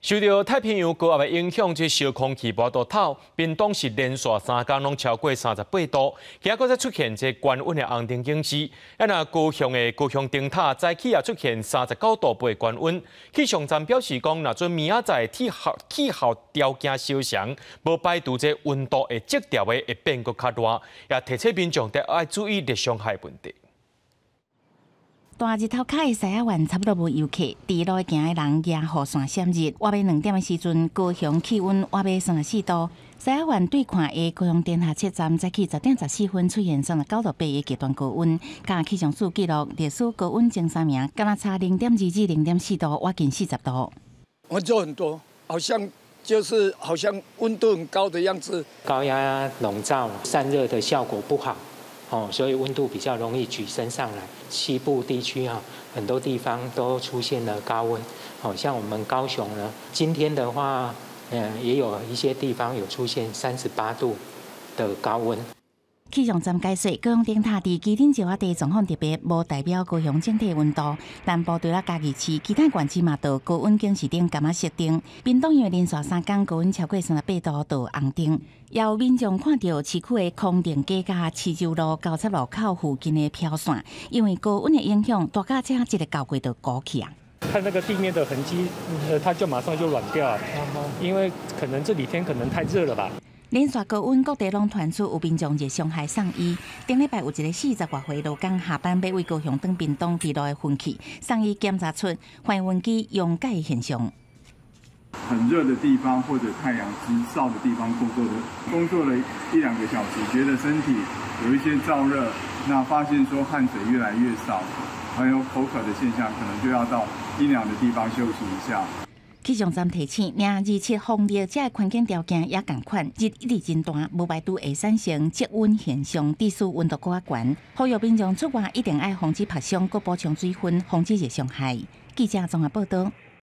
受著太平洋高壓的影響，這燒空氣無度透，屏東是連續3工攏超過38度，今仔閣再出現這懸溫的紅燈警示。啊，若高雄的高雄燈塔早起也出現39.8度的懸溫。氣象站表示講，若準明仔載氣候條件相像，無排除這溫度會積條的會變閣較熱，也提醒民眾得愛注意熱傷害問題。大日頭跤的獅仔灣差不多無遊客，佇路行的人舉雨傘閃熱。倚欲2點的時陣，高雄氣溫倚欲34度。獅仔灣對看的高雄電塔測站早起10點14分出現39.8度的極端高溫，佮氣象署記錄歷史高溫前三名，敢若差0.2至0.4度，倚近40度。溫度很多，好像就是好像溫度很高的樣子。高壓籠罩散熱的效果不好。哦，所以溫度比較容易舉升上來。西部地區啊，很多地方都出現了高溫。哦，像我們高雄呢，今天的話，也有一些地方有出現38度的高溫。氣象站解說，高雄燈塔佇旗頂石仔地狀況特別，無代表高雄整體溫度。南部除了嘉義市，其他縣市嘛都高溫警示燈共仔設定。屏東因為連續3工高溫超過38度，就紅燈。也有民眾看著市區的康定街佮市州路交叉路口附近的飄線，因為高溫的影響，大甲這一个交過就鼓起啊。看那個地面的痕跡，它就馬上就軟掉了，因為可能這幾天可能太熱了吧。連續高溫，各地攏傳出有民眾熱傷害送醫。頂禮拜有一個40外歲勞工下班欲對高雄轉屏東佇路的昏去，送醫檢查出還原劑溶解現象。很熱的地方或者太陽直照的地方工作的，工作了一兩個小時，覺得身體有一些燥熱，那發現說汗水越來越少，還有口渴的現象，可能就要到陰涼的地方休息一下。氣象站提醒，零二七風力這個環境條件也仝款，日一直真大，無排除會產生積溫現象，致使溫度閣較懸。呼籲民眾出外一定愛防止曬傷，閣補充水分，防止熱傷害。記者綜合報導。